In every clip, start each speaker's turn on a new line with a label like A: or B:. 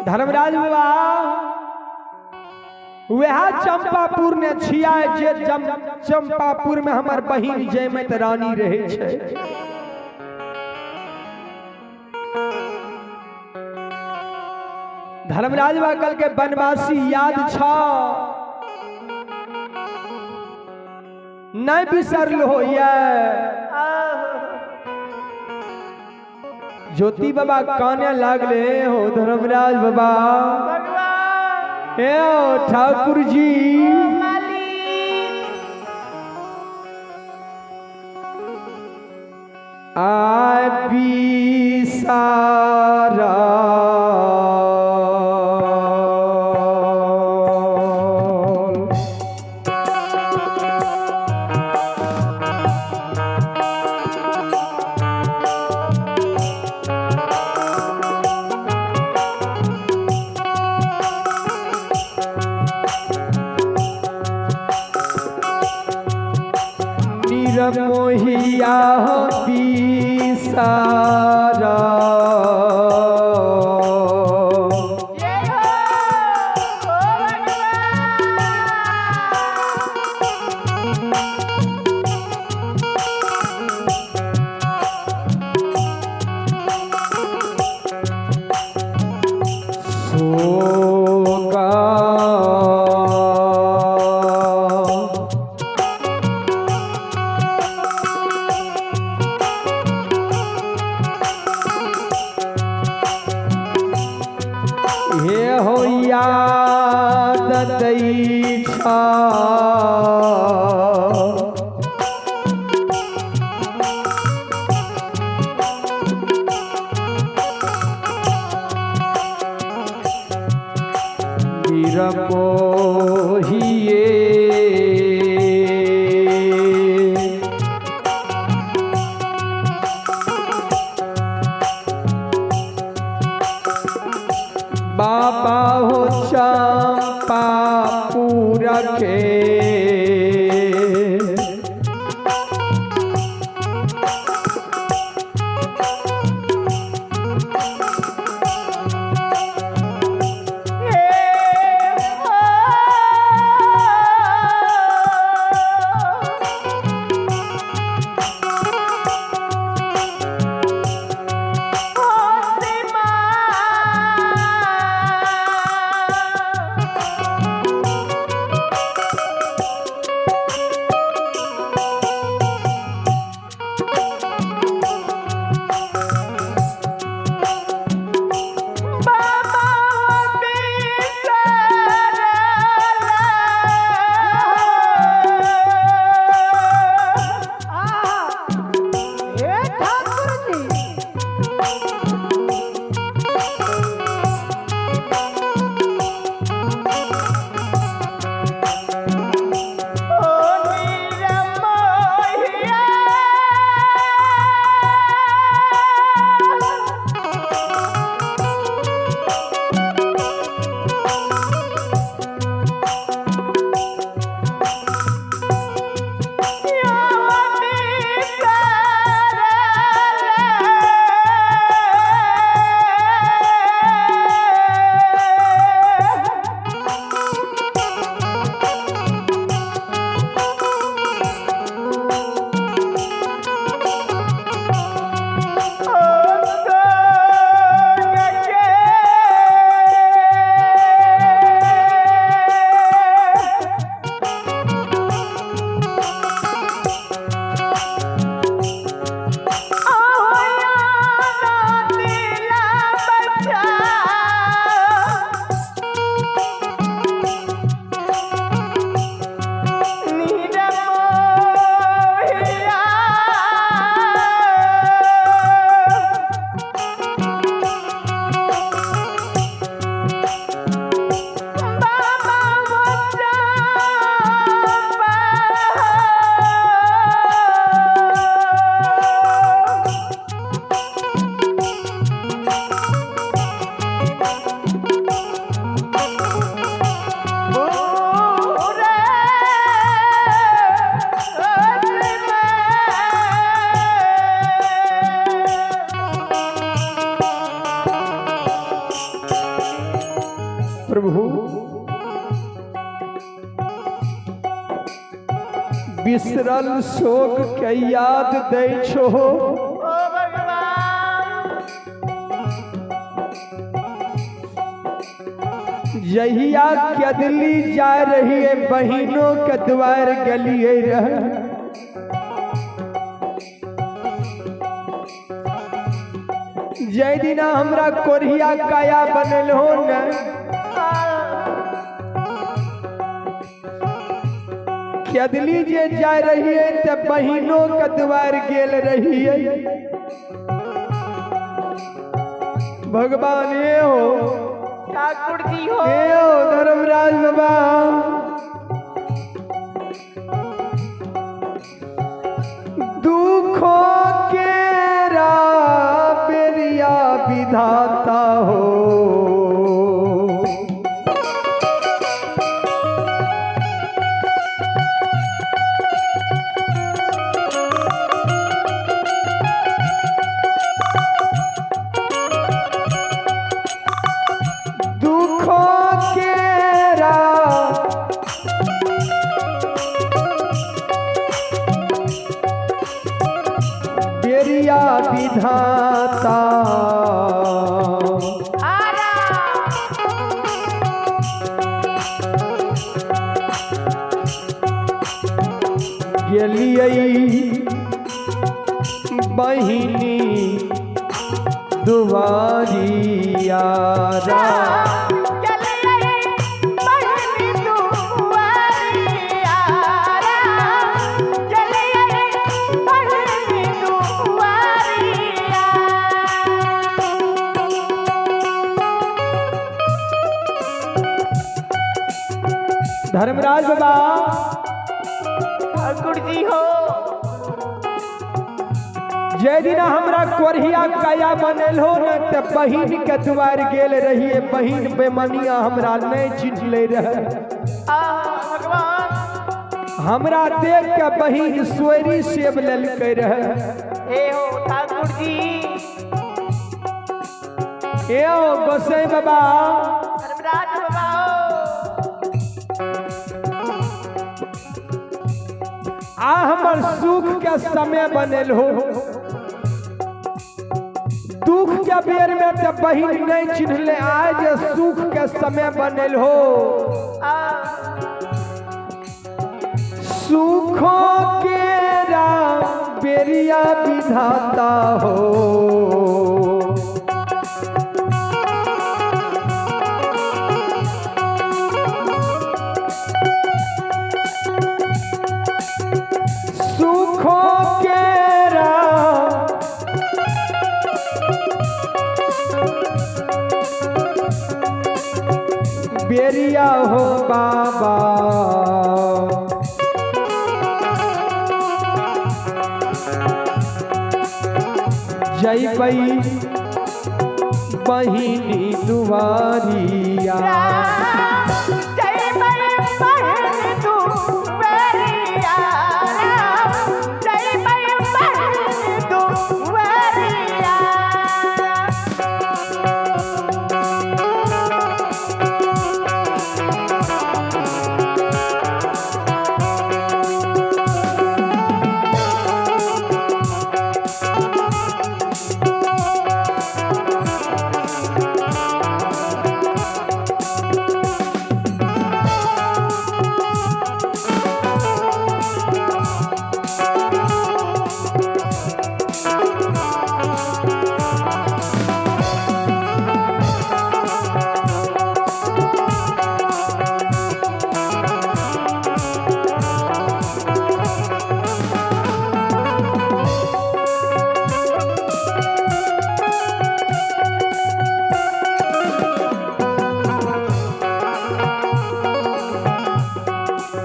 A: धर्मराज बाबा वह चंपापुर ने छिया जे चंपापुर में हमर बहिन जयमत रानी रहे छे। धर्मराज बाबा कल के बनवासी याद छ नहीं बिसरल हो। ज्योति बाबा काने लागले हो धर्मराज बाबा ए ठाकुर जी आ बिसारा मोहिया बिसारा बाबा हो चंपापुर के प्रभु बिसरल शोक के याद दै छो।
B: ओ भगवान
A: जहिया कदली जा रही है बहिनों के द्वार गलिए रहे। जय दिना हमरा कोरिया काया बनल हो न कदली जे जा रही है ते बहिनों के द्वार गेल रही है। भगवान ये हो
B: ठाकुर जी हो
A: ये हो धर्मराज बाबा दुखों के बेरिया विधाता हो। दुखों के बेरिया विधाता गेलियै बहिनी दुआरिया धर्मराज बाबा
B: ठाकुर जी हो।
A: जय दिना हमरा कोरिया काया बनल हो न ते बहिन के द्वार गेल रहिए। बहिन बेमनिया हमरा नहीं चिन्हले रहे।
B: भगवान
A: हमरा देख के बहिन सोयरी सेब लेलकै रहे।
B: हे हो ठाकुर जी
A: हे हो गोसाई बाबा
B: धर्मराज बाबा
A: आ हमर सुख के समय बनल हो। दुख के बेर में ते बहिन नहीं चिन्हले। आज सुख के समय बनल हो। सुखों के राम बेरिया विधाता हो। सुखों के राम बेरिया हो बाबा जयबई बहिनी दुआरिया।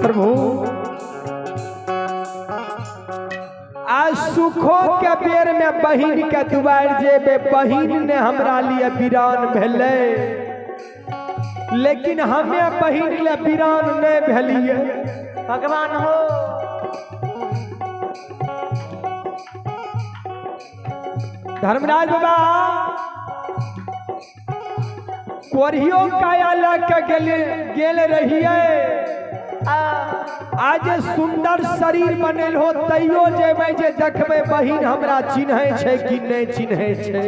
A: प्रभु आज सुखों के बेर में बहिन के दुआर जेबे। बहिन ने हमरा लिए वीरान भेलै लेकिन हमें बहिन ले वीरान नहीं भेलिए।
B: भगवान हो
A: धर्मराज बाबा कोरियो काया लऽ के गेल रहिए। आज सुंदर शरीर बनल हो तैयो जेबै जे देखबै बहिन हमरा चिन्है छै कि नहि चिन्है छै।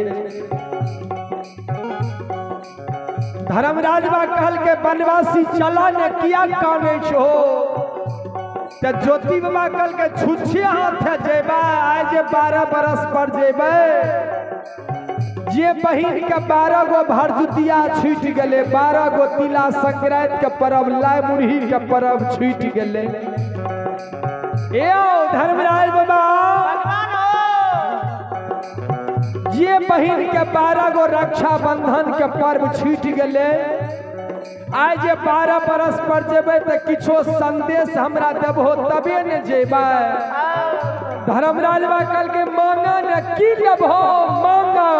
A: धर्मराज बा कहल के बनवासी चला ने किया कानै छो। ते ज्योति बाबा कहल के छुच्छे हाथ जेबै, आज 12 बरस पर जेबै। जे बहिन के 12 गो भरदुतिया छूटि गेलै, 12 गो तिला संक्रांति के पर्व, लाइ मुरही के पर्व छूटि गेलै। ए धर्मराज बाबा जे बहिन के 12 गो रक्षाबंधन के पर्व छूटि गेलै, आइ जे 12 बरस पर जेबै तऽ किछो संदेश हमरा देबहो तबे ने जेबै। धर्मराज बाबा कहलकै मांगा ने की लेबहो मांगा।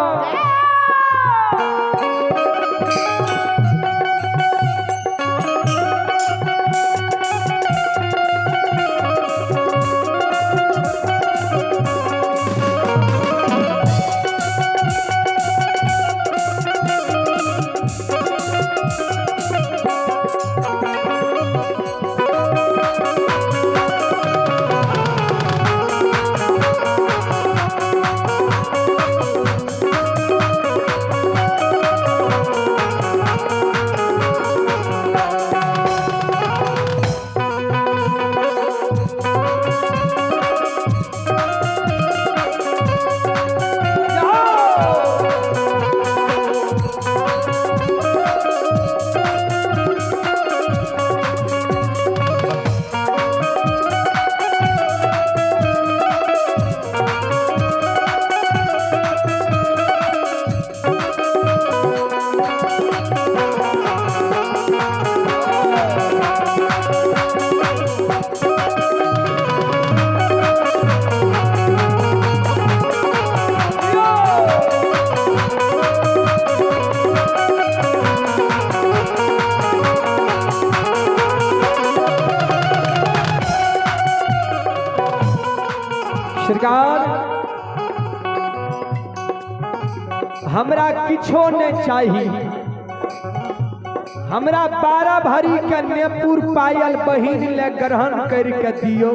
A: सरकार हमरा किछो नहीं चाहिए, हमरा 12 भरी के नेपुर पायल बहिन ले ग्रहण करके दियो,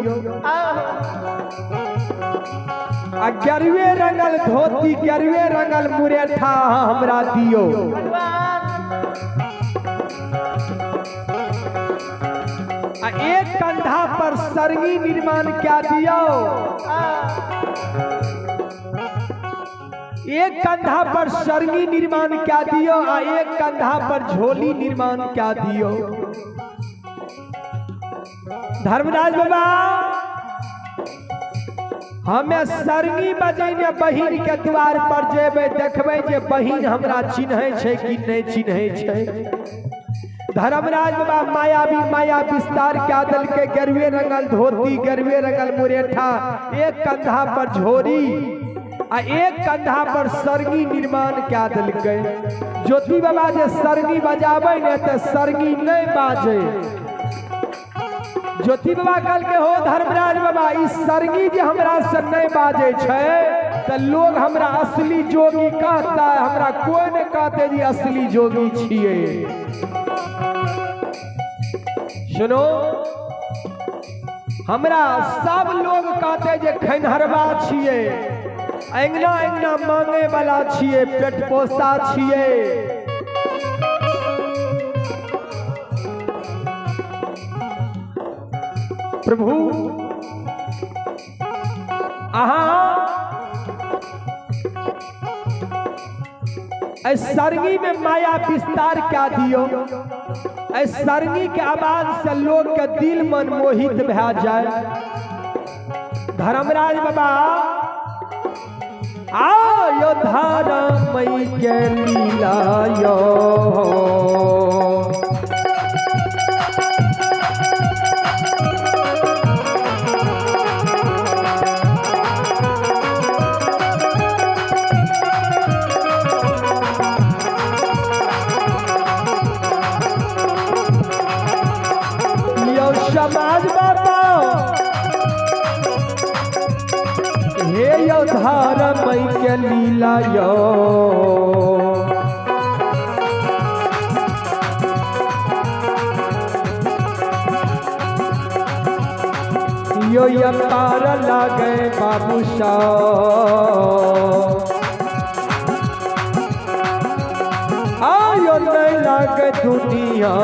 A: आ गेरुए रंगल धोती गेरुए रंगल मुरेठा हमरा दियो। आ एक कंधा पर सरगी निर्माण क्या दियो, एक कंधा पर सरगी निर्माण क्या दियो, आ एक कंधा पर झोली निर्माण क्या दियो। धर्मराज बाबा हमें सरगी बजैने बहिन के द्वार पर जेबै, देखबै जे बहिन हमरा चिन्है छै कि नहि चिन्है छै। धर्मराज बाबा मायावी माया विस्तार क्या दल के गेरुए रंगल धोती गेरुए रंगल मुरेठा, एक कंधा पर झोरी आ एक कंधा पर सरगी निर्माण क्या देलकै। ज्योति बाबा जे सरगी बजाबै ने तऽ सरगी नहीं बाजे। ज्योति बाबा कहलकै हो धर्मराज बाबा ई सरगी जे हमरा से नहीं बाजे छै तऽ लोग हमरा असली जोगी कहता है, हमरा कोई नहीं कहते जी असली जोगी छियै। सुनो हमरा सब लोग कहते जे खनहरवा छियै, अंगना अंगना मांगे वाला छियै, पेट पोसा छियै। प्रभु अहाँ सरगी में माया विस्तार क्या दियो, सरगी के आवाज से लोग के दिल मन मोहित भए जाए। धर्मराज बाबा आयो धर्मई के लीला यो, यो समाज बाबा हे यो धर्मई के लीला यो। कहियो ये पार लागे बाबू साहब। आयो नहीं लागे दुनिया।